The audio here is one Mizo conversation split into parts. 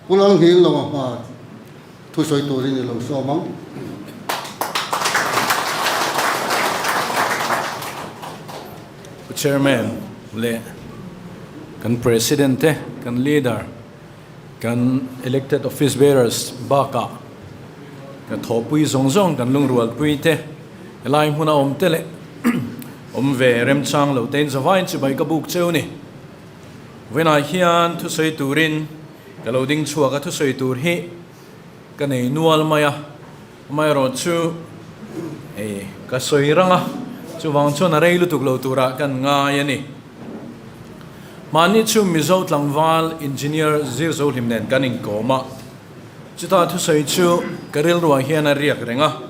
Pu Lalnghilloa hma thusawi turin i lo sawm ang. Pu Chairman leh kan President te, kan Leader, kan Elected Office Bearers bakah ka thawhpui zawng zawng kan lungrualpui te, helai hmuna awm te leh awm ve remchang lo tein zavaiin chibai ka buk cheu ni. Vawiinah hian thusawi turin ka lo ding chhuak a, thusawi tur hi ka nei nual mai a, amaherawhchu hei ka sawi rang a, chuvang chuan a rei lutuk lo turah kan ngai a ni. Mahni chu Mizo tlangval Engineer Zir Zohlim nen kan inkawm a, chuta thusawi chu ka rilruah hian a riak reng a,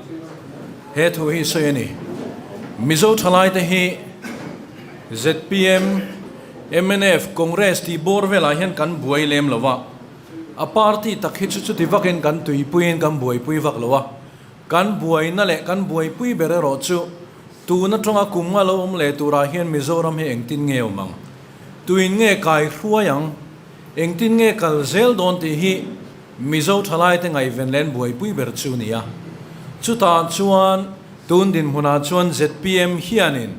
he thu hi sawi a ni, Mizo thalaite hi ZPM, mnf, Congress tih bawr velah hian kan buai lem lo a, a party tak hi chu chuti vakin kan tuipuiin kan buaipui vak lo a, kan buaina leh kan buaipui ber erawh chu tun atanga kum nga lo awm leh turah hian Mizoram hi engtin nge awm ang? Tuin nge kai hruai ang? Engtin nge kal zel dawn tih hi Mizo thalaite ngaihven leh an buaipui ber chu ni a. Chutah chuan tun dinhmunah chuan ZPM hianin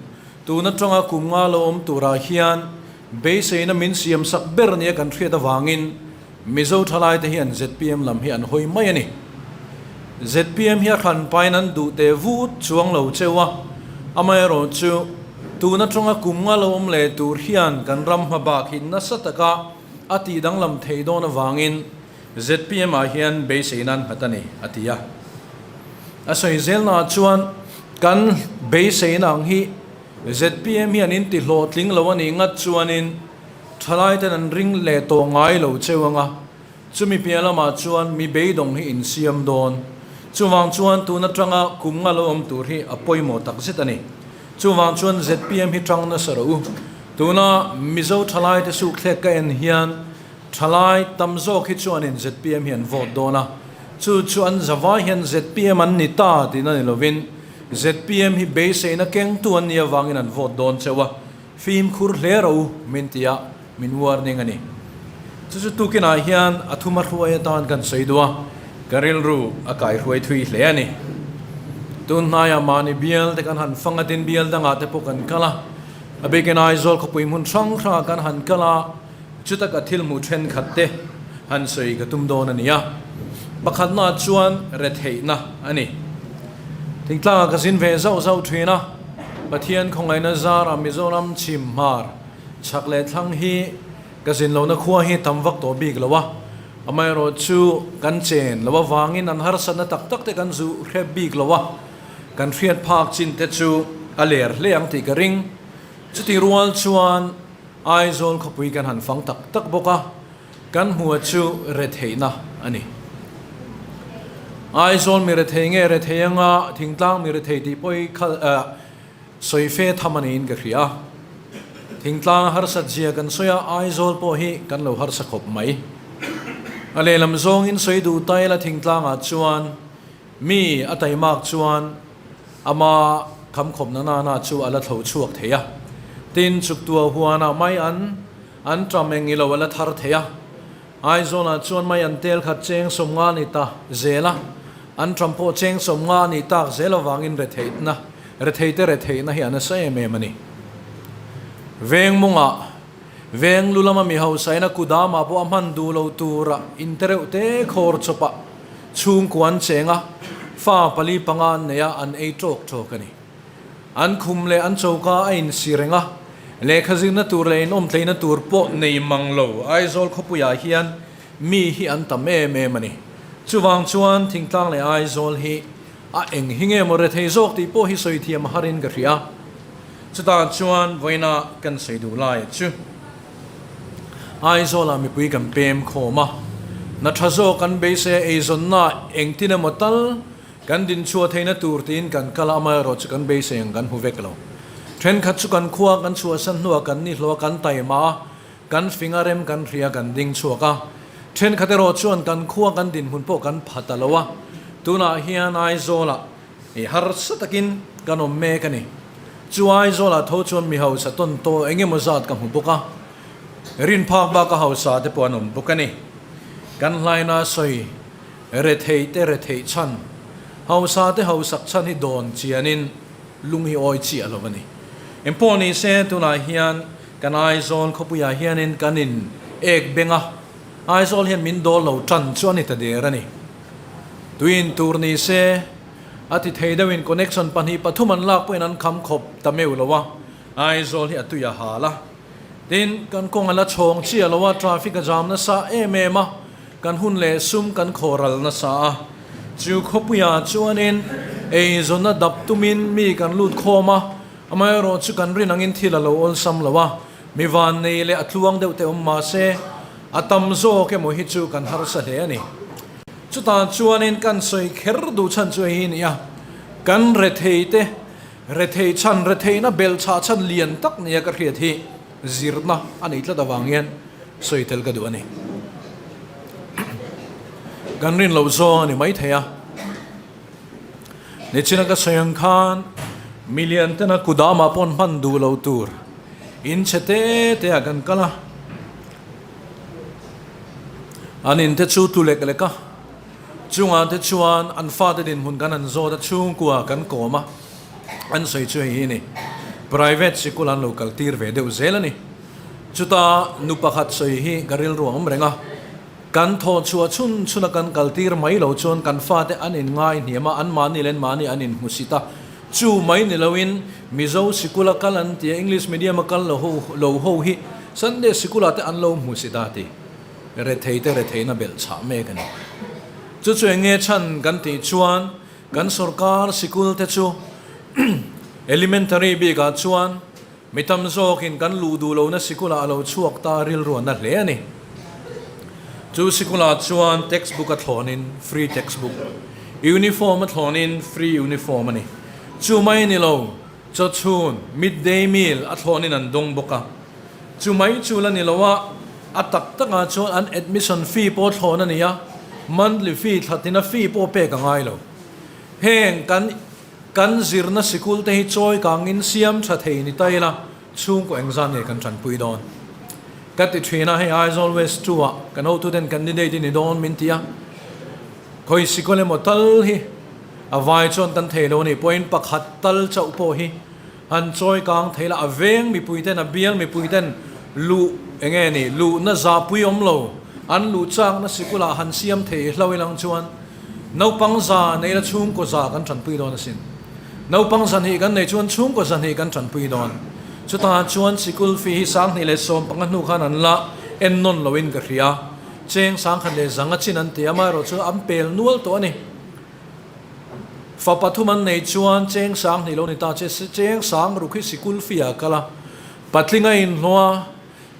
Tun atanga kum nga lo awm turah hian beiseina min siam sak ber nia kan hriat avangin Mizo thalaite hian zpm lam hi an hawi mai a ni. Zpm hi a hran pain an duh teh vut chuang lo cheu a, amaherawh chu tun atanga kum nga lo awm leh tur hian kan ram hma bak hi nasa taka a tih danglam theih dawn avangin zpm ah hian beiseina an nghat a ni, a ti a. A sawi zelnaah chuan kan beiseina ang hi zpm hian in ti hlawhtling lo a nih ngat chuanin thalaiten an ring leh tawh ngai lo cheu ang a, chumi piah lamah chuan mi beidawng hi in siam dawn. Chuvang chuan tun atanga kum nga lo awm tur hi a pawimawh tak zet a ni. Chuvang chuan zpm hi tang nasa rawh u. Tuna Mizo thalaite sukthlek ka en hian Thalai tam zawk hi chuanin zpm hi an vote dawn a, chu chu an zavai hian zpm an ni ta tihna ni lovin zpm hi beiseina kengtu an nih avangin an vote dawn cheu a, fimkhur hle ro min ti a, min warning a ni. Chu chu tukinah hian a thuma hruai atan kan sawi duh a, ka rilru a kaihruai thui hle a ni. Tun hnaiah mahni bial te kan han fang a, tin bial dangah te pawh kan kal a, a bikin Aizawl khawpui hmun hrang hrangah kan han kal a, Chuta ka thil hmuh thenkhat te han sawi ka tum dawn a ni a, pakhatna chuan retheihna a ni. Thingtlangah ka zin ve zauh zauh thin a, Pathian khawngaihna zarah Mizoram chhim hmar chhak leh thlang hi ka zin lohna khua hi tam vak tawh bik lo a, amaherawh chu kan chen lo avangin an harsatna tak tak te kan zuh hrep bik lo a, kan hriat phak chin te chu a ler hle ang tih ka ring. Chutih rual chuan Aizawl khawpui kan han fang tak tak bawk a, kan hmua chu retheihna a ni. Aizawl mi rethei nge rethei anga thingtlang mi rethei tih pawh hi khal sawi fe tham a niin ka hria a. Thingtlang harsat zia kan sawi a, Aizawl pawh hi kan lo harsa khawp mai. A lehlam zawngin sawi duh ta ila thingtlangah chuan mi a taimak chuan Ama khamkhawpna nana chu a la thlo chhuak thei a, tin chuktua huanah mai an an ṭam eng ilo a la thar thei a. Aizawlah chuan mai an tel khat cheng 50 ni ta zel a, an ṭam pawh cheng 50 ni tak zel avangin retheihna retheite retheihna hi a nasa em em a ni. Veng mawngah veng lu lama mi hausaina kudamah pawh a hman duh lo tura intereuh te khawr chawpah Chhungkua an cheng a, fa pali panga an nei a, an ei tawk tawk a ni. An khum leh an choka a insi reng a, lehkha zirna tur leh inawmtleina tur pawh nei mang lo Aizawl khawpuiah hian mi hi an tam em em a ni. Chuvang chuan thingtlang leh Aizawl hi a eng hi nge maw rethei zawk tih pawh hi sawi thiam a harin ka hria. Chutah chuan vawiina kan sawi duh lai chu. Aizawlah mipui kan pem khawm a, hna tha zawk kan beisei a, eizawnna engtin emaw tal kan dinchhuah theihna tur tiin kan kal a, amaherawh chu kan beisei ang kan hmu vek lo. Thenkhat chu kan khua kan chhuahsan hnuah kan nihlawh a, kan taima a, kan fing a, rem kan hria kan ding chhuak a. Thenkhat erawh chuan kan khua kan dinhmun pawh kan pha ta lo a, tunah hian Aizawlah I harsa takin kan awm mek a ni. Chu Aizawlah tho chuan mi hausa tawn tawh eng emaw zat ka hmu bawk a, rin phak bak a hausa te pawh an awm bawk a ni. Kan hlaina sawi rethei te retheih chhan, hausa te hausak chhan hi dawn chianin lung hi awi chiah lo a ni. Engpawh ni se tunah hian kan Aizawl khawpuiah hianin kan in ek beng a, Aizawl hian min dawl lo tan chu a ni ta der a ni. Tuin tur ni se a ti thei deuhin connection pahnih pathum an lak pawhin an kham khawp ta meuh lo a, Aizawl hi a tui a hal a. Tin, kan kawng a la chhawng chiah lo a, traffic a jam nasa em em a, kan hun leh sum kan khaw ral nasa a. Chu khawpuiah chuanin eizawnna dap tumin mi kan lut khawm a, amaherawh chu kan rin angin thil a lo awlsam lo a, mi vannei leh a tluang deuh te awm mah se, a tam zawk emaw hi chu kan harsa hle a ni. Chutah chuanin kan sawi kher duh chhan chu hei hi ni a, kan rethei te, Rethei chhan, retheihna belhchhah chhan lian tak nia ka hriat hi zirna a nei tlat avang hian sawi tel ka duh a ni. Kan rin loh zawng a ni maithei a. Nichina ka sawi ang khan milian tena kudamah pawh an hman duh lo tur in chhe te te ah kan kal a. An in te chu tlu lek lek a. Chungah te chuan an fate dinhmun kan han zawt a, chhungkua kan kawm a, an sawi chu hei hi a ni. Private sikul an lo kal tir ve deuh zel a ni. Chuta nu pakhat sawi hi ka rilru a awm reng a, kan thawh chhuah chhun chhuna kan kal tir mai lo chuan kan fate an inngai hniam a, anmahni leh anmahni an inhmusit a, chu mai ni loin Mizo sikula kal an tia English medium a kal lo ho ho hi Sunday sikulah te an lo hmusit a ti. Rethei te retheihna belh chhah mek a ni. Chu chu eng nge chhan kan tih chuan kan sorkar sikul te chu elementary bikah chuan mi tam zawkin kan luh duh lohna sikulah a lo chhuak ta rilruanna hle a ni. Chu sikulah chuan textbook a thlawnin free textbook, uniform a thlawnin free uniform a ni. Chu mai ni lo, chawchhun, midday meal, a thlawnin an dawng bawk a. Chu mai chu la ni lo a, a tak takah chuan an admission fee pawh thlawn a ni a, monthly fee thlatina fee pawh pek a ngai lo. Heng kan kan zirna sikul te hi chawi kangin siam tha thei ni ta ila, chhungkaw engzat nge kan tanpui dawn? Ka ti thin a, hei Aizawl West 2 ah kan hotuten candidate i ni dawn min ti a, khawi sikul emaw tal hi a vai chuan kan thei lo a nih pawhin pakhat tal chauh pawh hi Han chawi kang thei la, a veng mipui ten, a bial mipui ten luh eng nge ni, luhna zahpui awm lo, an luh chakna sikulah han siam thei hlo ilang chuan naupang za nei la chhungkaw za kan tanpui dawn asin. Naupang zahnih kan nei chuan chhungkaw zahnih kan tanpui dawn. Chutah chuan sikul fee hi 2015 hnu khan an la ennawn loin ka hria. Cheng 1100 chin an ti a, amaherawhchu an pel nual tawh a ni. Fa pathum an nei chuan cheng 2000 lo ni ta che, cheng sang ruk hi sikul fee ah kal a, patling a inhlawh a,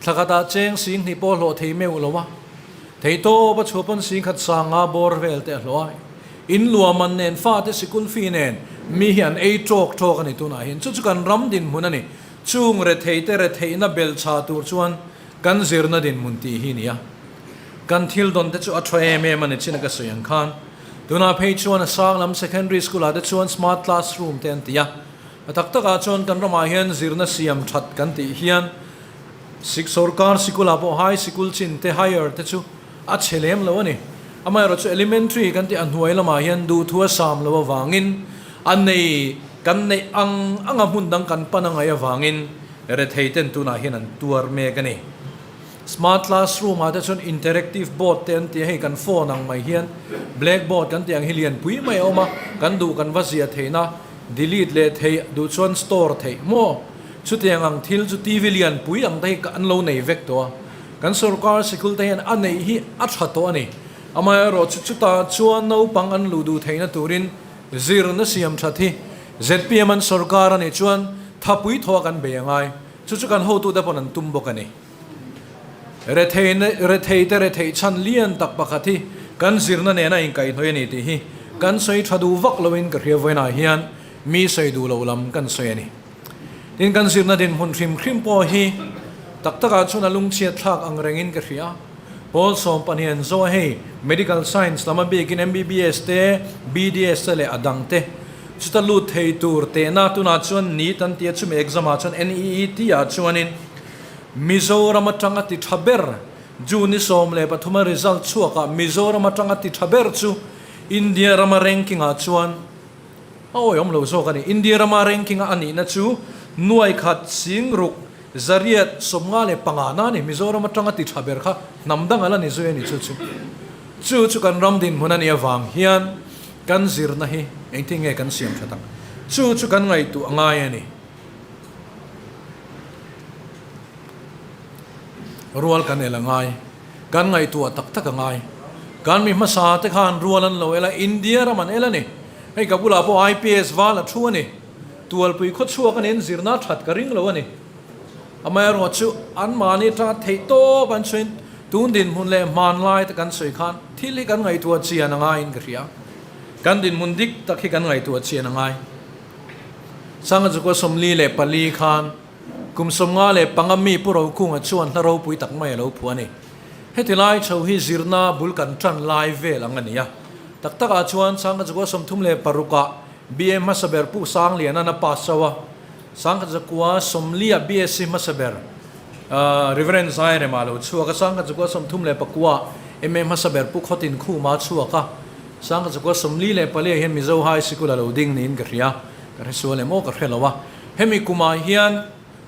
thla khatah cheng 2000 pawh hlawh thei meuh lo a, thei tawp a chhuah pawn 10,000 sanga bawr vel te a hlawh a, in luahman nen fate sikul fee nen mi hi an ei tawk tawk a ni tunah hian chu chu kan ram dinhmun a ni, chung rethei te retheihna belchha tur chuan kan zirna dinhmun tih hi ni a. Kan thil dawn te chu a tha em em a ni chin a ka sawi ang khan. Tunah phei chuan a sang lam secondary school ah te chuan smart classroom te an ti a. A tak tak ah chuan kan ramah hian zirna siam that kan tih hian sik sorkar sikul ah pawh high sikul chin te higher te chu a chhe lem lo a ni. Amaherawh chu elementary kan tih a hnuai lamah hian duhthu a sam lo avangin a nei kan neih ang anga hmun dang kan pan a ngaih avangin rethei ten tunah hian an tuar mek a ni. Smart classroom ah te chuan interactive board te an ti a, hei kan phone ang mai hian blackboard kan tih ang hi lianpui mai a awm a, kan duh kan va ziah theihna delete leh theih duh chuan store theih maw? Chutiang ang thil chu TV lianpui ang te hi an lo nei vek tawh a, kan sorkar sikul te hian a neih hi a tha tawh a ni. Amaherawh chu chutah chuan naupang an luh duh theihna turin zirna siam that hi zpm an sorkar a nih chuan thapui thawh a kan bei a ngai. Chu chu kan hotute pawn an tum bawk a ni. Rethei rethei te retheih chhan lian tak pakhat hi kan zirna nena inkaihhnawih a ni tih hi kan sawi tha duh vak loin ka hria vawiinah hian mi sawi duh loh lam kan sawi a ni. Tin kan zirna dinhmun hrim hrim pawh hi tak takah chuan a lungchhiat thlak ang rengin ka hria. Pawl 12 an zawh a hei Medical Science lam a bikin MBBS te, BDS te leh a dang te chuta lut thei tur tehna tunah chuan NEET an tia chumi exam ah chuan NEET ah chuanin Mizoram atanga ti tha ber. June ni 13 a result chhuakah Mizoram atanga ti tha ber chu India rama ranking ah chuan a awihawm lo zawk a ni. India rama ranking a anihna chu nuai khat sing ruk zariat 55 na a ni. Mizoram atanga ti tha ber kha hnam dang a la ni zui a ni chu chu. Chu chu kan ram dinhmun a nih avang hian kan zirna hi engtin nge kan siam tha tak? Chu chu kan ngaihtuah ngai a ni. Rual kan el a ngai. Kan ngaihtuah tak tak a ngai. Kan mi hmasa te khan rual an lo el a, India ram an el a ni. Hei ka bulah pawh IPS val a thu a ni. Tualpui khawchhuak a niin zirna that ka ring lo a ni. Amaherawh chu anmahni atanga theih tawp an chhuin tun dinhmun leh hmanlai te kan sawi khan thil hi kan ngaihtuah chian a ngaiin ka hria. Kan dinhmun dik tak hi kan ngaihtuah chian a ngai. Sanga Chukua 44 khan kum 55 mi Pu Rokunga chuan hla ropui tak mai a lo phuah a ni. Heti lai chho hi zirna bul kan tan lai vel ang a ni a. Tak takah chuan Sanga Chukua 36 ah BA hmasa ber Pu Sangliana'n a pass chauh a. Sangkhat 40 ah BSc hmasa ber Reverend Zairema a lo chhuak a. 1939 ah MA hmasa ber Pu Khawtin Khuma a chhuak a. 1944 ah hian Mizo High Sikul a lo ding niin ka hria. Ka hre sual em aw ka hre lo a. Hemi kumah hian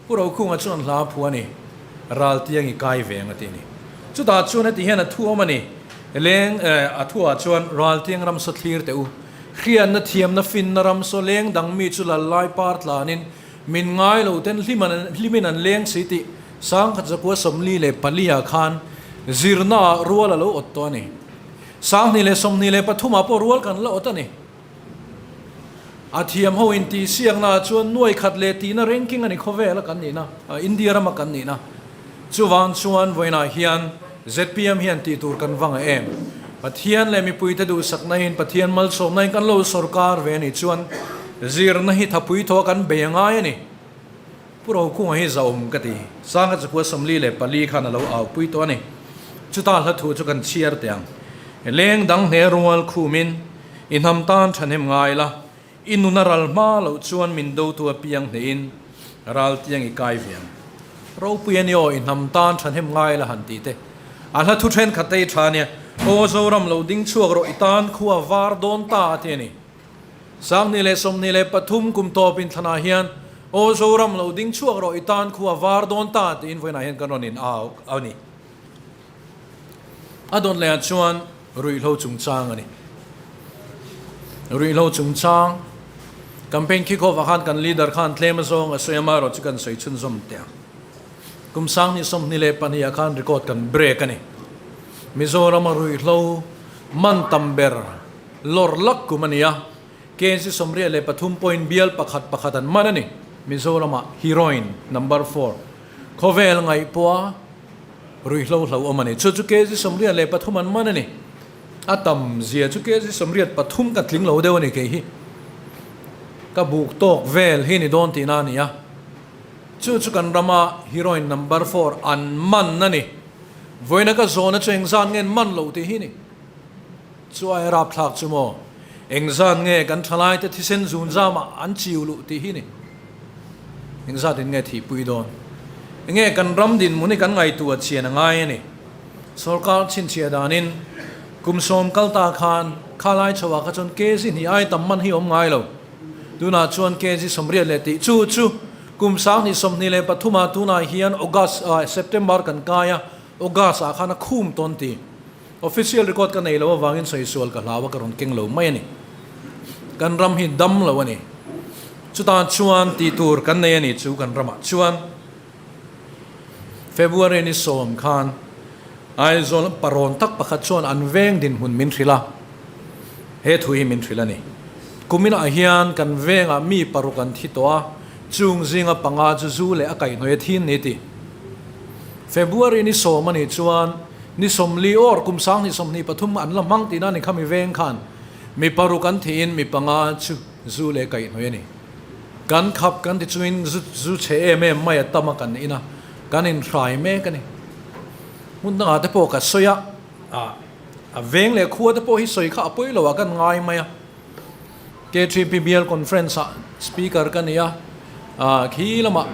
Pu Rokhunga chuan hla a phu a ni. Raltiang i kai ve ang a ti a ni. Chutah chuan heti hian a thu awm a ni. Leng a thuah chuan Raltiang ram saw thlir teh u. Hriatna thiamna finna ram saw leng dang mi chu lal lai par tlanin min ngai lo ten hlimin an leng si tih 1944 ah khan zirna ah rual a lo awt tawh a ni. 2023 ah pawh rual kan la awt a ni. A thiam ho in tih siakna ah chuan nuai khat leh tihna ranking a ni khawvel a kan nihna, India rama kan nihna. Chuvang chuan vawiinah hian zpm hian tih tur kan vang a em? Pathian leh mipuite duhsakna in Pathian malsawmna in kan lo sawrkar ve a nih chuan zirna hi thapui thaw kan bei a ngai a ni. Pu Rokunga hi zahawm ka ti. Sangha chakua 44 khan a lo aupui tawh a ni. Chuta hla thu chu kan chhiar teh ang. Leng dang hne rual khumin i hnam tan thahnem ngai la, i nun a ral hma loh chuan min dotu apiang hnehin ral tiang i kai ve ang. Ropui a ni aw, i hnam tan thahnem ngai la han ti teh. A hla thu thenkhat te hi tha nia, Aw Zoram lo ding chhuak rawh i tan khua var dawn ta a ti a ni. 2023 kum tawp inthlanah hian Aw Zoram lo ding chhuak rawh i tan khua var dawn ta tiin vawiinah hian kan rawn in au a ni. A dawn lehah chuan ruihhlo chungchang a ni. Ruihhlo chungchang campaign kick off ah khan kan leader khan tlem azawng a sawi a, amaherawh chu kan sawi chhunzawm teh ang. Kum 2022 ah khan record kan break a ni. Mizorama ruihhlo man tam ber lawr lak kum a ni a, KG 83 point bial pakhat pakhat an man a ni. Mizoramah heroin number four khawvel ngaihpawha ruihhlo hlauhawm a ni. Chu chu KG 83 an man a ni. A tam zia chu KG 83 ka tling lo deuh a ni kei hi. Ka buk tawk vel hi ni dawn tihna a ni a. Chu chu kan rama heroin number four an man a ni. Vawiina ka zawhna chu engzat nge an man loh tih hi ni. Chu ai rapthlak chu maw? Engzat nge kan thalaite thisen zun zamah an chiu luh tih hi ni. Engzat in nge thihpui dawn? Enge kan ram dinhmun hi kan ngaihtuah chian a ngai a ni. Sorkar chhinchhiah danin kum sawm kal ta khan khalai chhoah kha chuan kg hnih ai tam man hi awm ngai lo. Tunah chuan kg 80 leh tih chu chu kum 2023 ah tunah hian August ah September kan kai a, August ah khan a khum tawn ti. Official record ka nei lo avangin sawi sual ka hlau a ka rawn keng lo mai a ni. Kan ram hi dam lo a ni. Chutah chuan tih tur kan nei a ni chu kan ramah chuan February ni sawm khan Aizawl parawn tak pakhat chuan an veng dinhmun min hrilh a, he thu hi min hrilh a ni. Kuminah hian kan vengah mi paruk an thi tawh a, chung zinga panga chu zu leh a kaihhnawih a thin ni ti. February ni sawm a nih chuan Ni 40 awr kum 2023 an la hmang tihna ni kha mi veng khan mi paruk an thihin mi panga chu zu leh kaihhnawih a ni. Kan khap kan ti chungin zu zu chhe em em mai a tam a kan in a, kan inhrai mek a ni. Hmun dangah te pawh ka sawi a, ah a veng leh khua te pawh hi sawi kha a pawi lo ah kan ngai mai a. K3P Bial Conference ah Speaker ka ni a, ah khi lamah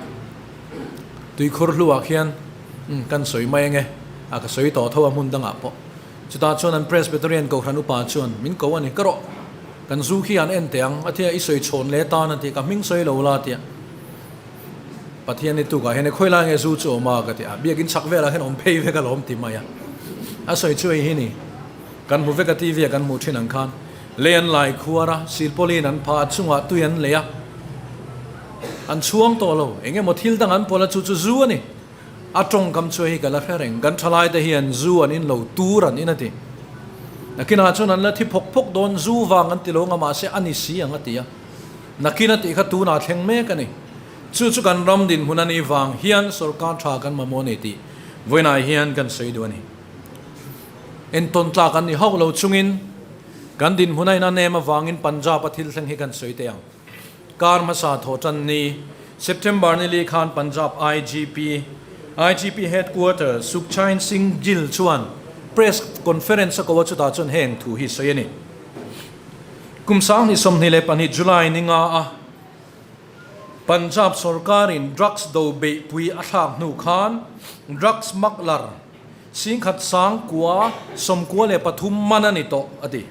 tuikhur hluah khian kan sawi mai ange. A ka sawi tawh tho a hmun dangah pawh. Chutah chuan an Presbyterian Kohhran upa chuan min ko a ni, Ka rawh, kan zu khi an en teh ang, a tia i sawi chhawn leh tan a ti, ka hming sawi lo la a tia. Pathian ni tukah hian e khawi lai nge zu chu awm a ka ti a, biakin chhak velah hian awm phei vek alawm ti mai a. A sawi chu hei hi ni, kan hmu vek a TV ah kan hmuh thin ang khan lei an lai khuar a, silpawlin an pha a chungah tui an lei a, an chhuang tawh lo, eng emaw thil dang an pawlh a chu chu zu a ni. A tawngkam chu hei ka la hre reng, kan thalaite hian zu an in lo tur an in a ti. Nakinah chuan an la thi phawk phawk dawn, zu vang an ti lo nga mahse a ni si ang a ti a. Nakin a tih kha tunah thleng mek a ni. Chu chu kan ram dinhmun a nih vang hian sorkar tha kan mamawh a ni tih vawiinah hian kan sawi duh a ni. Entawn tlak an ni hauh lo chungin kan dinhmun a ina nem avangin Punjab a thil thleng hi kan sawi teh ang. Kar hmasa thawhtan ni, September ni li khan Punjab IGP, IGP Headquarter, Sukhchain Singh Gill chuan press conference a ko a chutah chuan heng thu hi sawi a ni. Kum 2022 July ni nga a Punjab sorkarin drugs do beihpui a thlak hnu khan drugs smuggler singkhat sangkua 93 man a ni tawh a ti.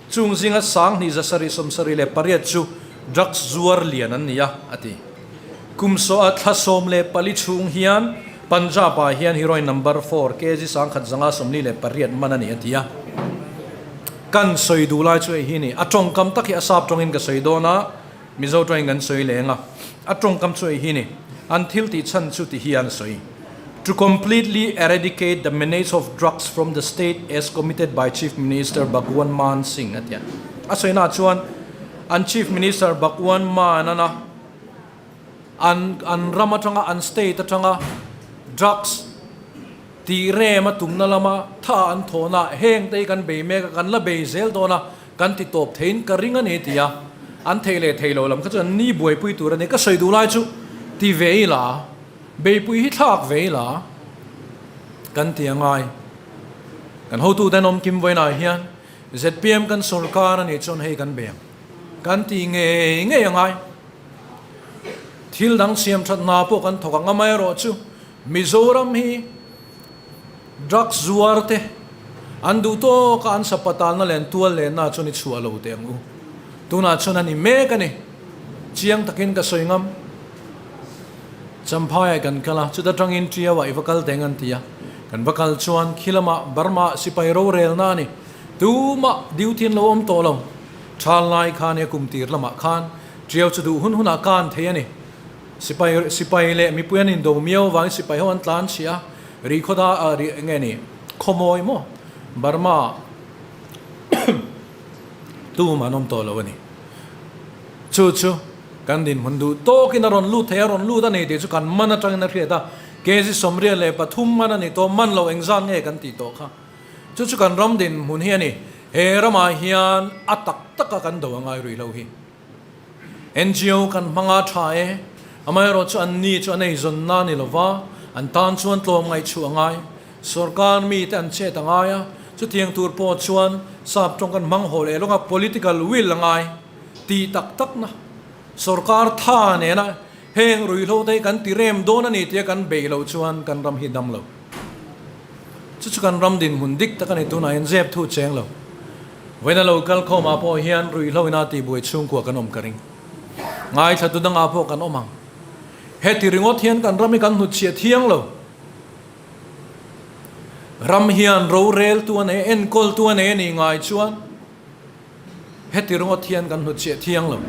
Chung zinga 2778 chu drugs zuar lian an ni a, a ti. Kum sawh a thla 14 chhung hian Punjab ah hian heroin number four kg 1148 man a ni a ti a. Kan sawi duh lai chu hei hi ni, a tawngkam tak hi a sap tawngin ka sawi dawn a, Mizo tawngin kan sawi leng a, a tawngkam chu hei hi ni, an thil tih chhan chu ti hian a sawi, To completely eradicate the menace of drugs from the state as committed by Chief Minister Bhagwan Mann Singh a ti a. A sawina chuan an Chief Minister Bhagwan Mann ana an an ram atanga an state atanga drugs tih rem a tumna lama tha an thawhna heng te hi kan bei mek a, kan la bei zel dawn a, kan ti tawp theiin ka ring a ni ti a, an thei leh thei lo lam kha chu an ni buaipui tur a ni. Ka sawi duh lai chu ti ve ila, beipui hi thlak ve ila kan ti a ngai. Kan hotute an awm kim vawiinah hian zpm kan sawrkar a nih chuan hei kan bei ang kan ti ngei ngei a ngai. Thil dang siam that hna pawh kan thawk ang amaherawhchu Mizoram hi drugs zuar te an duh tawk a an sapatalna leh an tual lenna chuan i chhuah lo teh ang u. Tunah chuan a ni mek a ni. Chiang takin ka sawi ngam. Champhaiah kan kal a, chuta tangin Tiauah i va kal teng an ti a. Kan va kal chuan khi lamah Burma sipai rorelna a ni. Tumah duty an lo awm tawh lo. Thal lai khan i a kum tir lamah khan Tiau chu duh hun hunah kan thei a ni. Sipai sipai leh mipui an indo miau avangin sipai ho an tlan chhiah a, ri khawda ah ri eng nge ni khawmawi maw Burma tum an awm tawh lo a ni. Chu chu kan dinhmun duh tawkin a rawn lut thei a, rawn lut a ni tih chu kan man atangin a hriat a, kg 83 man a ni tawh, man lo engzat nge kan tih tawh kha. Chu chu kan ram dinhmun hi a ni, he ramah hian a tak taka kan do a ngai rih lo hi. NGO kan hmang a tha e, amaherawh chu an ni chu an eizawnna a ni lo va, an tan chuan tlawm ngaihchhuah a ngai. Sorkar mite an chet a ngai a, chutiang tur pawh chuan sap tawng kan hmang haw leh lawk a, political will a ngai tih tak takna sorkar tha nena heng ruihhlo te hi kan ti rem dawn a ni tia kan beih loh chuan kan ram hi dam lo. Chu chu kan ram dinhmun dik tak a ni, tunah hian zep thu cheng lo. Vawiina lo kal khawmah pawh hian ruihhlo ina tihbuai chhungkua kan awm ka ring. Ngaithla tu dangah pawh kan awm ang. Heti ringawt hian kan ram hi kan hnutchhiah thiang lo. Ram hian roreltu a nei, enkawltu a nei a nih ngai chuan heti ringawt hian kan hnutchhiah thiang lo.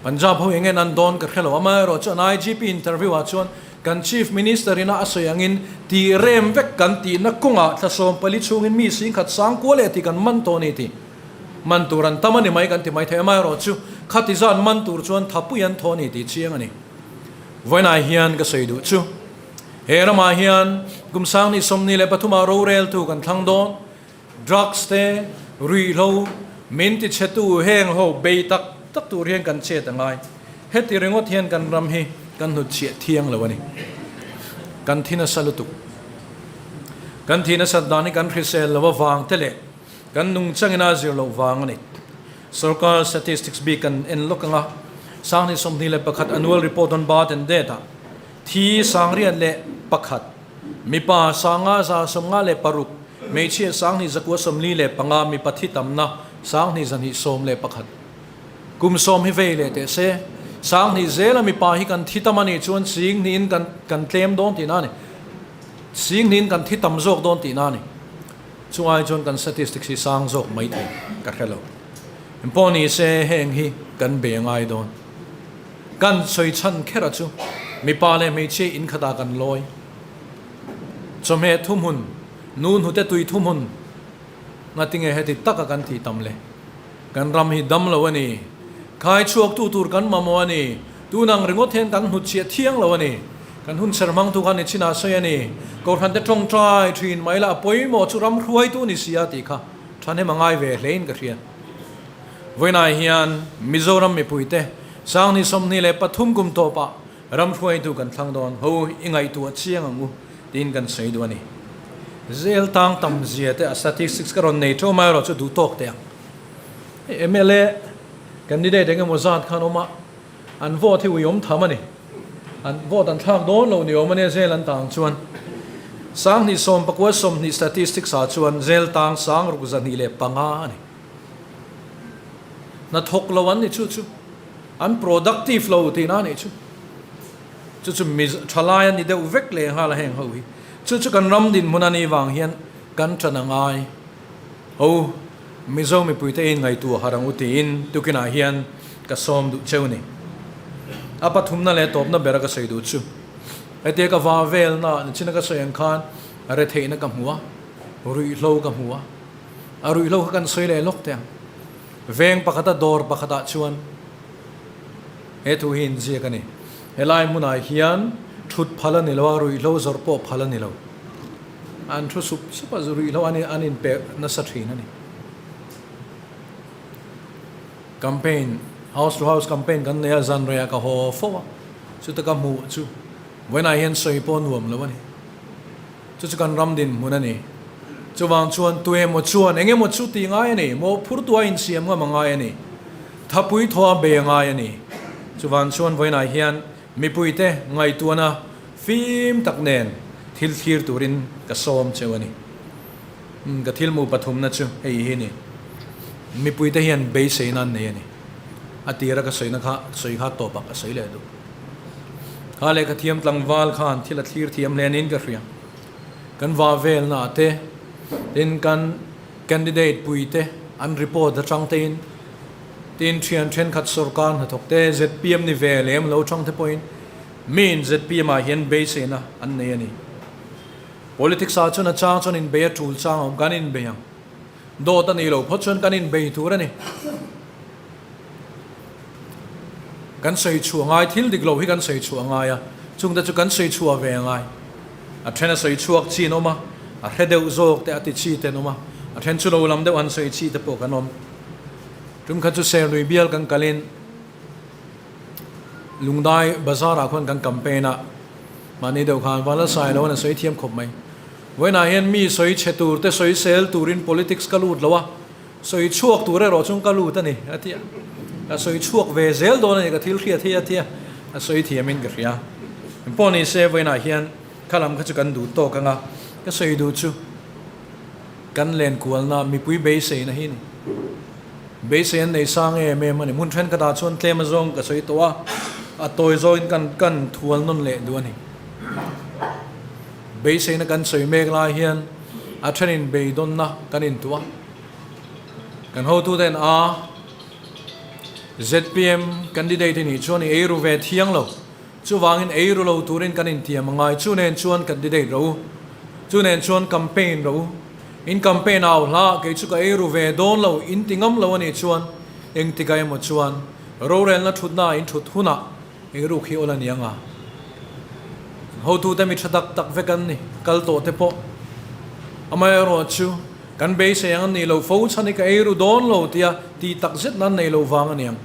Punjab ho eng nge nan dawn ka hre lo. Amaherawh chuan IGP interview ah chuan Kan Chief Minister ina a sawi angin tih rem vek kan tihna kawngah thla 14 chhungin mi singkhat sang kual leh tih kan man tawh a ni tih man tur an tam a ni mai kan ti mai thei. Amaherawh chu khati zan man tur chuan thapui an thaw a ni tih chiang a ni. Vawiinah hian ka sawi duh chu he ramah hian kum 2023 ah roreltu kan thlang dawn. Drugs te, ruihhlo, min tichhetu heng ho bei tak tak tur hian kan chet a ngai. Heti ringawt hian kan ram hi kan hnutchhiah thiang lo a ni. Kan thi nasa lutuk. Kan thi nasat dan hi kan hrisel lo avang te leh kan nungchangin a zir loh vang a ni. Sorkar statistics bik kan en lawk ang a, 2021 annual report on birth and death ah thi 1001. Mipa 5156, hmeichhia 2945, mipa thi tamna 2221. Kum sawm hi vei leh teh se. 2000 zela mipa hi kan thi tam a nih chuan singhnihin kan kan tlem dawn tihna a ni. Singhnihin kan thi tam zawk dawn tihna a ni. Chungai chuan kan statistics hi sang zawk mai thei ka hre lo. Engpawh ni se heng hi kan be ngai dawn. Kan sawi chhan kher a chu mipa leh hmeichhia in khatah kan lawi. Chawhmeh thuhmun, nu hnute tui thuhmun ngatinge heti taka kan tih tam le. Kan ram hi dam lo a ni. Khai chhuaktu tur kan mamawh a ni. Tun ang ringawt hian kan hnutchhiah thiang lo a ni. Kan hun ser hmangtu khan ni chinah sawi a ni. Kohhran te tawngtai thin mai la a pawimawh chu ram hruaitu ni si a tih kha thahnem a ngai ve hlein ka hria. Vawiinah hian Mizoram mipuite 2023 kum tawpah ram hruaitu kan thlang dawn ho i ngaihtuah chiang ang u tiin kan sawi duh a ni. Zel tang tam zia te a statistics ka rawn nei teuh mai erawh chu duh tawk teh ang. Hei mla candidate eng emaw zat khan awm a, an vote hi ui awm tham a ni. An vote an thlak dawn lo ni awm a nia zel an tang chuan. 2019 20 statistics ah chuan zel tang 6205 a ni. Hna thawk lo an ni chu chu. An productive lo tihna a nih chu. Chu chu mi thalai an ni deuh vek leh nghal a heng ho hi. Chu chu kan ram dinhmun a nih vang hian kan tan a ngai. Ho, Mizo mipuite in ngaihtuah harh ang u tiin tukinah hian ka sawm duh cheu ni. A pathumna leh tawpna bera ka sawi duh chu. Hetia ka va velna nichina ka sawi ang khan retheihna ka hmu a, ruihhlo ka hmu a. A ruihhlo kha kan sawi leh lawk teh ang. Veng pakhata dawr pakhatah chuan he thu hi inziak a ni. Helai hmunah hian thut phal a ni lo a, ruihhlo zawrh pawh phal a ni lo. An thu sup sup a, ruihhlo an an inpeh nasa thin a ni. Campaign, house to house campaign kan nei a, zan reiah ka haw fo a, chuta ka hmuh chu vawiinah hian sawi pawh nuam lo a ni. Chu chu kan ram dinhmun a ni. Chuvang chuan tuemaw chuan eng emaw chu tih ngai a ni, mawhphurtu a insiam ngam a ngai a ni, thapui thaw a bei a ngai a ni. Chuvang chuan vawiinah hian mipuite ngaihtuahna fim tak nen thil thlir turin ka sawm cheu a ni. Ka thilmu pathumna chu hei hi a ni, mipuite hian beiseina an nei a ni. A tira ka sawina kha sawi kha tawpah ka sawi leh duh. Kha lehkha thiam tlangval khan thil a thlir thiam hle niin ka hria. Kan va velna ah te, tin kan candidate pui te an report atang tein, tin thian thenkhat sorkar hnathawk te zpm ni ve lem lo chang te pawhin miin zpm ah hian beiseina an nei a ni. Politics ah chuan a chang chuan inbei a tul chang a awm, kan inbei ang. Dawt a nih loh phawt chuan kan inbei tur a ni. Kan sawi chhuah ngai, thil dik lo hi kan sawi chhuah ngai a, chungte chu kan sawi chhuah ve ngai. A then a sawi chhuak chi an awm a, a hre deuh zawk te a ti chi te an awm a, a then chu lo lam deuh han sawi chi te pawh kan awm. Tum khat chu Serlui bial kan kalin Lungdai bazar ah khuan kan campaign a, mahni deuh khan Vanlalsai lo an sawi thiam khawp mai. Vawiinah hian mi sawi chhe tur te sawi sel turin politics ka lut lo a, Sawi chhuak tur erawh chuan ka lut a ni, a ti a. Ka sawi chhuak ve zel dawn a ni, ka thil hriat hi a ti a. A sawi thiamin ka hria. Engpawh ni se, vawiinah hian kha lam kha chu kan duh tawk ang a, ka sawi duh chu kan len kualna mipui beiseina hi a ni. Beisei an nei sang em em a ni. Hmun thenkhatah chuan tlem azawng ka sawi tawh a, a tawi zawngin kan kan thual nawn leh duh a ni. Beiseina kan sawi mek lai hian a thenin beidawnna kan intuah. Kan hotuten a zpm candidate i nih chuan i eiru ve thiang lo. Chuvangin eiru lo turin kan intiam a ngai. Chu nen chuan candidate ro u. Chu nen chuan campaign ro u. In campaign au hlah kei chu ka eiru ve dawn lo in ti ngam lo a nih chuan engtikah emaw chuan rorelna thutna in thut hunah Eiruk hi awl a ni ang a, hotute mi tha tak tak vek an ni, kal tawh te pawh. Amaherawh chu kan beisei ang an nih loh fo chhan hi ka eiru dawn lo tia tih tak zet nan nei loh vang a ni ang.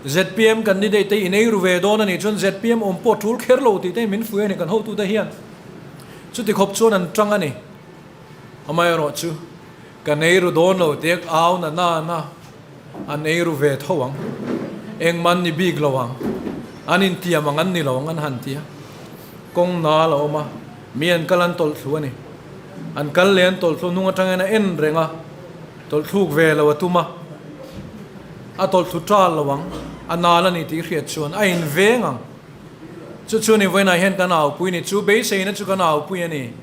Zpm candidate te in eiru ve dawn a nih chuan zpm awm pawh tul kher lo tih te min fuih a ni kan hotute hian. Chuti khawp chuan an tang a ni. Amaherawh chu kan eiru dawn lo tia au na na na. An eiru ve tho ang. Engmah an ni bik lo ang. An intiam ang an ni lo ang an han ti a. Kawng nal a awm a. Mi an kal an tawlh thlu a ni. An kal leh an tawlh thlu hnung atangin a en reng a, tawlh thluk ve lo a tum a, a tawlh thlu tal lo ang, a nal a ni tih hriat chuan a inveng ang. Chu chu ni vawiinah hian kan aupui ni, chu beiseina chu kan aupui a ni.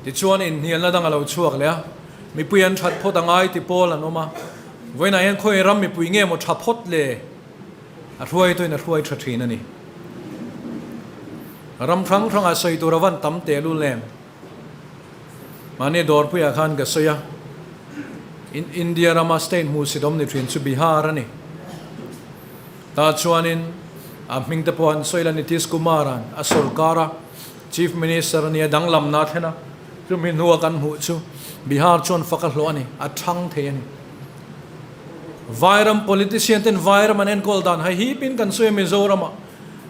Tichuan inhnialna dang a lo chhuak leh a, mipui an that phawt a ngai ti pawl an awm a, vawiinah hian khawi ram mipui nge maw tha phawt le? A hruaituin a hruai tha thin a ni. Ram hrang hrangah sawi tur a van tam tehlul em? Mahni dawrpuiah khan ka sawi a, India rama state hmuhsit awm ni thin chu Bihar a ni. Tah chuanin a hming te pawh an sawi la Nitish Kumar-a'n a sorkar a, Chief Minister a nia danglamna a thlen a, chumi hnua kan hmuh chu Bihar chuan fak a hlawh a ni, a thang thei a ni. Vairam politician ten Vairam an enkawl dan hai hipin kan sawi a Mizoramah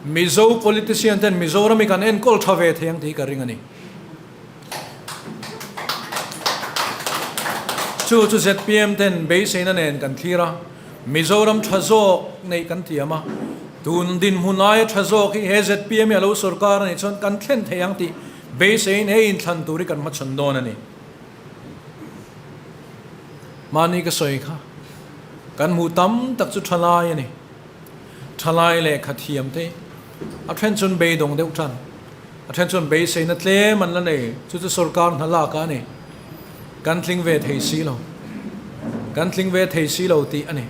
Mizo politician ten Mizoram hi kan enkawl tha ve thei ang tih hi ka ring a ni. Chu chu zpm ten beiseina nen kan thlir a, Mizoram tha zawk neih kan tiam a, tun dinhmun aia tha zawk hi he zpm hi a lo sorkar a nih chuan kan thlen thei ang tih beiseiin he inthlan tur hi kan hmachhawn dawn a ni. Mahni ka sawi kha kan hmuh tam tak chu thalai a ni. Thalai lehkha thiam te a then chuan beidawng deuh tan, a then chuan beiseina tlem an la nei, chu chu sorkar hna lak ah a ni. Kan tling ve thei si lo, kan tling ve thei si lo tih a ni.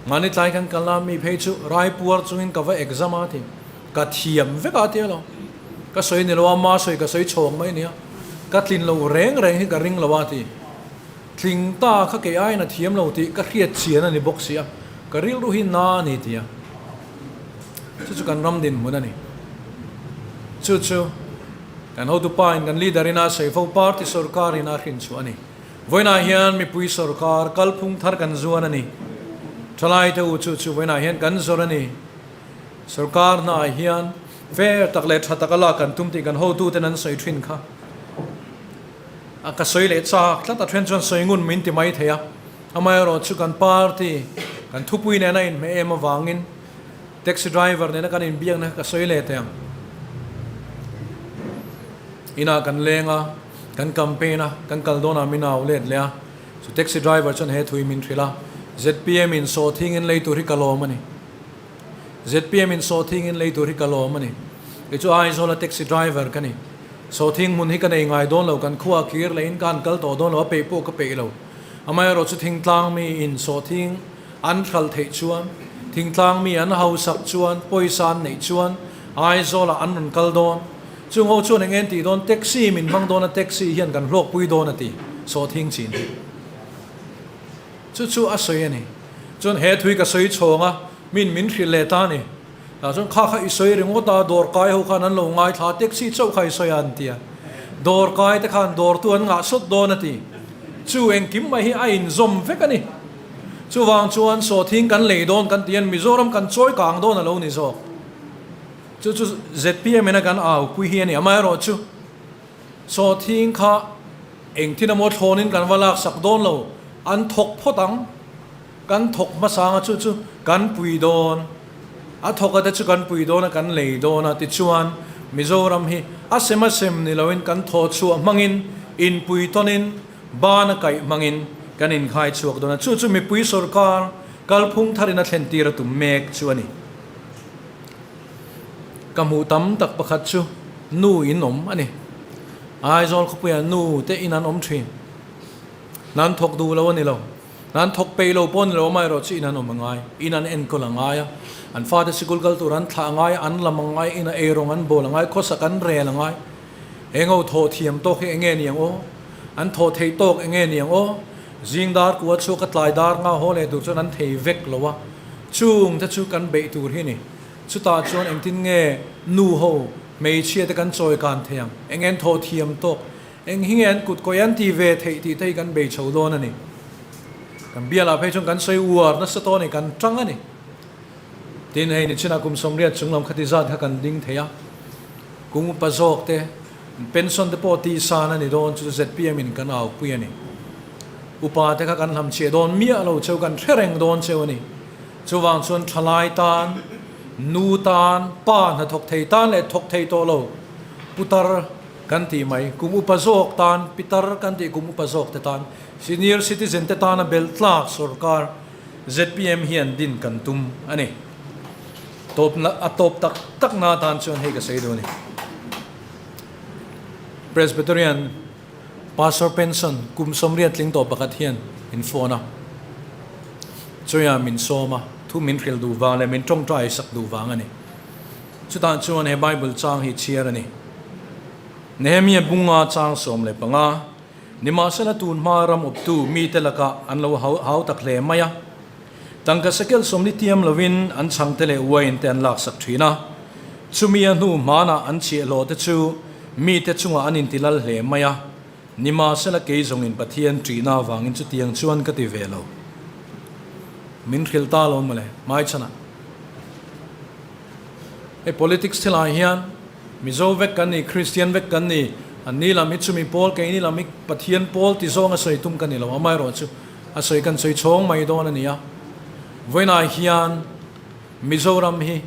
Mahni tlai kan kal a, mi phei chu raipuar chungin ka va exam a ti, ka thiam vek a tia lo. Ka sawi ni lo a, ma sawi ka sawi chhawng mai nia, ka tlin lo reng reng hi ka ring lo a ti. Tling ta kha kei aiin a thiam lo tih ka hriat chian a ni bawk si a, ka rilru hi na a ni ti a. Chu chu kan ram dinhmun a ni. Chu chu kan hotupa in kan leader in a sawi fo party sorkar in a hrin chhuah a ni. Vawiinah hian mipui sorkar kalphung thar kan zuan a ni. Thalaite u chu chu vawiinah hian kan zawr a ni. Sorkar hnaah hian fair tak leh tha taka lak kan tum tih kan hotuten an sawi thin kha. A ka sawi leh chak tlat a then chuan sawi ngun min ti mai thei a, amaherawh chu kan party kan thupui nena inhmeh em avangin taxi driver nena kan inbiakna kha ka sawi leh teh ang. Inah kan leng a, kan campaign a, kan kal dawnah min au let leh a, chu taxi driver chuan he thui min hrilh a, zpm in sawhthing in lei tur hi ka lawm a ni. Zpm in sawhthing in lei tur hi ka lawm a ni. Kei chu Aizawla taxi driver ka ni. Sawhthing hmun hi ka nei ngai dawn lo, kan khua kir leh in ka han kal tawh dawn lo, a peih pawh ka peih lo. Amaherawh chu thingtlang mi in sawhthing an hralh theih chuan, thingtlang mi an hausak chuan, pawisa an neih chuan Aizawlah an rawn kal dawn. Chung ho chuan eng en tih dawn, taxi min hmang dawn a, taxi hian kan hlawkpui dawn a ti, sawhthing chin hi. Chu chu a sawi a ni. Chuan he thui ka sawi chhawng a, min min hrilh leh ta a ni. Tah chuan kha kha i sawi ringawt a, dawr kai ho khan an lo ngaithla a, taxi chauh kha i sawi a an ti a. Dawr kai te khan dawrtu an ngah sawt dawn a ti. Chu engkim mai hi a inzawm vek a ni. Chuvang chuan sawhthing kan lei dawn kan ti hian Mizoram kan chawi kang dawn a lo ni zawk. Chu chu zpm in a kan aupui hi a ni. Amaherawhchu Sawhthing kha engtin emaw thlawnin kan va laksak dawn lo, an thawk phawt ang, kan thawk hmasa anga chu chu kan pui dawn, a thawk a te chu kan pui dawn a, kan lei dawn a, tichuan Mizoram hi a sem a sem ni loin kan thaw chhuah hmangin, inpui tawnin, ban a kaih hmangin kan inkhai chhuak dawn a, chu chu mipui sorkar kalphung tharin a thlen tir a tum mek chu a ni. Ka hmuh tam tak pakhat chu nu in awm a ni. Aizawl khawpuiah nu te in an awm thin. Nan thawk duh lo a ni lo. Nan thawk peih lo pawh a ni lo, amaherawh chu in an awm a ngai. In an enkawl a ngai a, an fate sikul kal tur an thlah a ngai a, an lam a ngai a, in a eirawng an bawl a ngai, khawsak an rel a ngai. Eng ho thawh thiam tawk hi enge ni ang aw? An thawh theih tawk enge ni ang aw? Zing dar kua chhuak a tlai dar nga haw leh tur chuan an thei vek lo a, chung te chu kan beih tur hi a ni. Chutah chuan engtin nge nu ho hmeichhia te kan chawi kan thei ang? Eng en thawh thiam tawk? Eng hi nge an kut kawi an ti ve theih tih te hi kan bei chho dawn a ni. Kan bialah phei chuan kan sawi uar nasa tawh a ni, kan tang a ni. Tin, hei nichinah kum 80 chung lam khati zat kha kan ding thei a. Kum upa zawk te, pension te pawh tihsan a ni dawn chu zpm in kan aupui a ni. Upa te kha kan hlamchhiah dawn miah lo cheu, kan hre reng dawn cheu a ni. Chuvang chuan thalai tan, nu tan, pa hnathawk thei tan leh thawk thei tawh lo. Putar kan tih mai, kum upa zawk tan, pitar kan tih kum upa zawk te tan, senior citizen te tana belh tlak sorkar zpm hian din kan tum a ni. Tawp a tawp tak tak na atan chuan hei ka sawi duh a ni. Presbyterian Pastor pension kum sawmriat tling tawh pakhat hian min phone a, chuia min sawm a, thu min hrilh duh vang leh min tawngtai sak duh vang a ni. Chutah chuan he Bible chang hi chhiar a ni. Nehemia bunga chang 15, Nimahsela tun hma ram awptu mite lakah an lo hau tak hle mai a. Tangka sekel sawmli tiam lovin an chhangte leh uain te an laksak thin a. Chumi a hnu hmanah an chhiahhlawh te chu mite chungah an intilal hle mai a. Nimahsela kei zawngin Pathian ṭihna avangin chutiang chuan ka ti ve lo. Min hrilh ta lo mawle, hmaichhanah. Hei politics thilai hian Mizo vek kan ni, Kristian vek kan ni, an ni lam hi chumi pawl, keini lam hi Pathian pawl ti zawng a sawi tum ka ni lo, amaherawhchu a sawi kan sawi chhawng mai dawn a ni a. Vawiinah hian Mizoram hi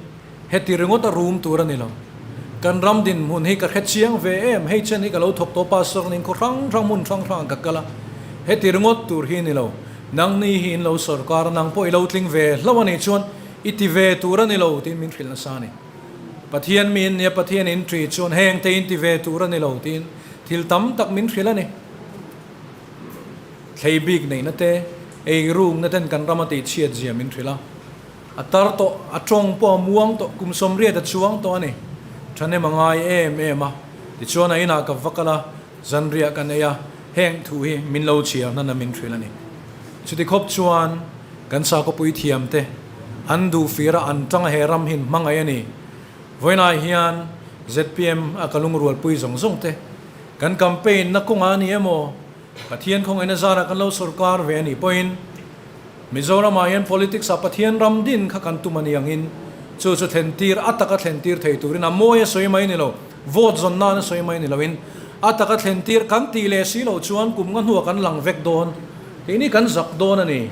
heti ringawt a rum tur a ni lo. Kan ram dinhmun hi ka hre chiang ve em, hei chen hi ka lo thawk tawh pastor nin khaw hrang hrang hmun hrang hrangah ka kal a, heti ringawt tur hi a ni lo. Nangni hi in lo sawrkar a, nang pawh i lo tling ve hlauh a nih chuan i ti ve tur a ni lo tiin min hrilh nasa a ni. Pathian mi in nia Pathian in ṭi chuan heng te in ti ve tur a ni lo tiin thil tam tak min hrilh a ni. Thlei bik neihna te, ei rukna ten kan ram a tih chhiat zia min hrilh a. A tar tawh, a tawng pawh a muang tawh, kum 80 a chuang tawh a ni. Thahnem a ngai em em a. Tichuan a inah ka va kal a, zanriah kan ei a, heng thu hi min lo chhiar hnan a min hrilh a ni. Chuti khawp chuan kan sakawpui thiam te an duh fir a, an tang a he ram hin hmangaih a ni. Vawiinah hian zpm a ka lungrualpui zawng zawng te kan campaign na kawngah a ni emaw, Pathian khawngaihna zarah kan lo sawrkar ve a nih pawhin Mizoramah hian politics ah Pathian ram din kha kan tum a ni angin chu chu thlentir a taka thlentir thei turin a mawi a sawi mai ni lo, vote zawn nan a sawi mai ni loin a taka thlentir kan tih leh si loh chuan kum nga hnuah kan lang vek dawn, keini kan zak dawn a ni.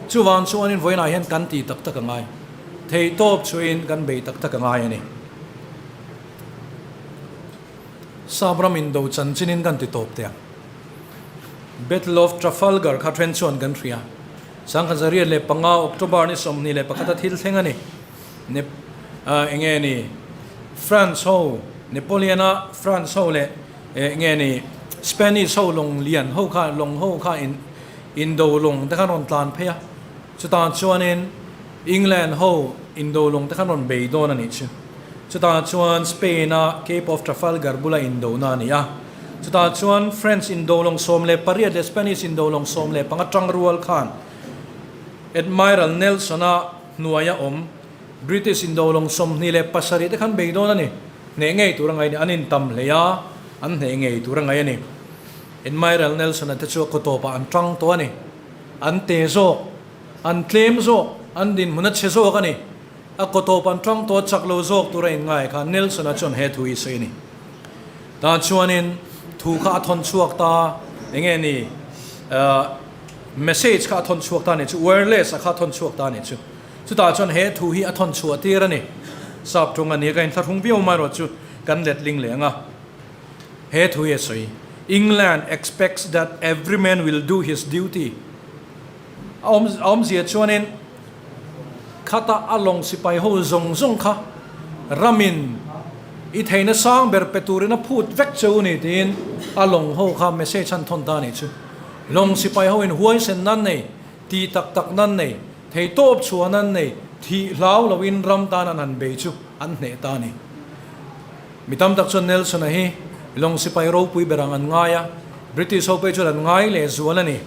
Chuvang chuanin vawiinah hian kan tih tak tak a ngai, theihtawp chhuihin kan bei tak tak a ngai a ni. Sap ram indo chanchinin kan ti tawp teh ang. Battle of Trafalgar kha then chuan kan hria. 1905 October ni 21 a thil thleng a ni. Nep eng nge ni France ho Napoleon a France ho leh eng nge ni Spanish ho lawng lian ho kha lawng ho kha in indo lawng te khan rawn tlan phei a. Chutah chuanin England ho indo lawng te khan rawn bei dawn a nih chu. Chutah chuan Spain-a Cape of Trafalgar bula indona a ni a. Chutah chuan French indo lawng 18 leh Spanish indo lawng 15 tang rual khan Admiral Nelson-a hnuaia awm British indo lawng 27 te khan bei dawn a ni. Hneh ngei tur a ngaih a ni. An intam hlei a, an hneh ngei tur a ngaih a ni. Admiral Nelson-a te chu a kaw tawpah an tang tawh a ni. An te zawk, an tlem zawk, an dinhmun a chhe zawk a ni. A kaw tawp an tang tawh chak lo zawk tur a inngai kha Nelson-a chuan he thu hi sawi a ni. Tah chuanin thu kha a thawn chhuak ta, eng nge ni, message kha a thawn chhuak ta a ni chu, wireless a kha a thawn chhuak ta a ni chu. Chutah chuan he thu hi a thawn chhuah tir a ni. Sap tung a ni a, ka inthlahrung viau mai erawh chu kan letling leh ang a. He thu hi a sawi, England expects that every man will do his duty. A awmzia chuanin khata a lawng sipai ho zawng zawng kha ramin i theihna sang ber pe turin a phut vek cheu ni tiin a lawng ho kha message han thawn ta a nih chu. Lawng sipai ho in huaisen nan nei, tih tak tak nan nei, theihtawp chhuah nan nei, thih hlau loin ram tan an han bei chu an hneh ta a ni. Mi tam tak chuan Nelson-a hi lawng sipai ropui ber ang an ngai a, British ho pawh hi chuan an ngai leh zual a ni.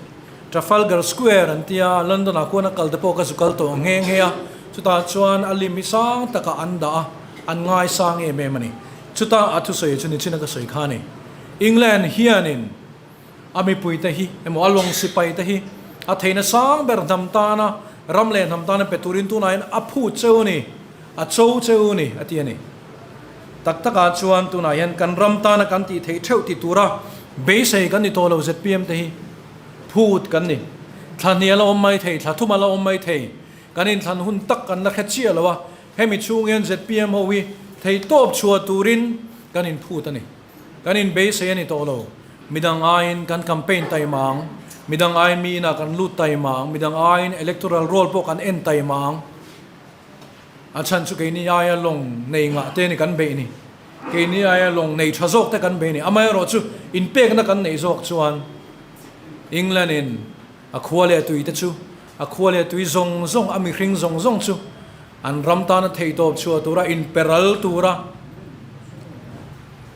Trafalgar Square an tia, London ah khuan a kal te pawh ka zu kal tawh nghe nghe a, chutah chuan a lim hi sang takah an dah a, an ngai sang em em a ni. Chutah a thusawi chu nichin a ka sawi kha a ni. England hianin a mipui te hi emaw a lawng sipai te hi a theihna sang ber hnam tana ram leh hnam tana pe turin tunah hian a phut cheu a ni, a cho cheu a ni a ti a ni. Tak takah chuan tunah hian kan ram tana kan tih theih theuh ti tura beisei kan ni tawh lo zpm te hi. Phut kan ni. Thla hnih a la awm mai thei, thla thum a la awm mai thei. Kan inthlan hun tak kan la hre chiah lo a, hemi chhung hian zpm ho hi theihtawp chhuah turin kan inphut a ni. Kan inbeisei a ni tawh lo. Midang aiin kan campaign taima ang, midang aiin mi inah kan lut taima ang, midang aiin electoral roll pawh kan en taima ang. A chhan chu keini aia lawng nei ngah te ni kan beih ni. Keini aia lawng nei tha zawk te kan beih ni. Amaherawhchu inpekna kan neih zawk chuan England in a khua leh tui te chu a khua leh tui zawng zawng a mihring zawng zawng chu an ram tana theihtawp chhuah tura inperal tura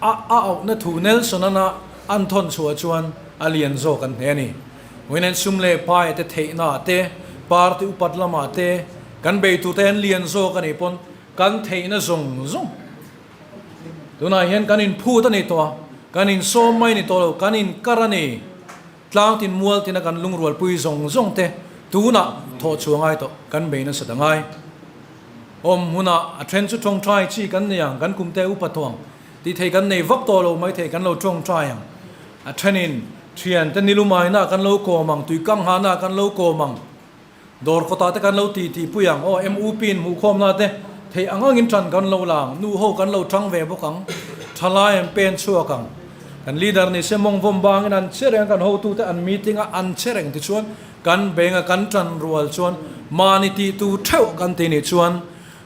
a a auhna thu Nelson ana an thawn chhuah chuan a lian zawk an hne a ni. Vawiin sum leh pai te theihna te, party upat lamah te kan bei tur te an lian zawk a nih pawn kan theihna zawng zawng tunah hian kan inphut a ni tawh a, kan insawm mai a ni tawh lo, kan inkar a ni. Tlang tin mual tina kan lungrualpui zawng zawng te tunah thawh chhuah ngai tawh kan bei nasa ta ngai. Awm hmunah a then chu tawngtai chi kan nei ang, kan kumte upa tawh ang tih thei kan nei vak tawh lo mai thei kan lo tawngtai ang. A thenin thiante nilumaina kan lo kawm ang, tuikang hana kan lo kawm ang, dawr kawtah te kan lo ti tih pui ang, aw MUP in hmuhkhawmna te theih ang angin tan kan lo la ang, nu ho kan lo tang ve bawk ang, thalai an pen chhuak ang, kan leader ni se mawng vawm bangin an che reng kan hotute an meeting a an che reng tichuan kan benga kan tan rual chuan mahni tih tur theuh kan ti nih chuan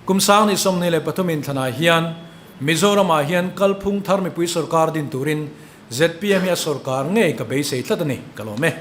kum sang ni 23 in thlanah hian Mizoramah hian kalphung thar mipui sorkar din turin zpm hi a sorkar ngei ka beisei tlat a ni, ka lawm e.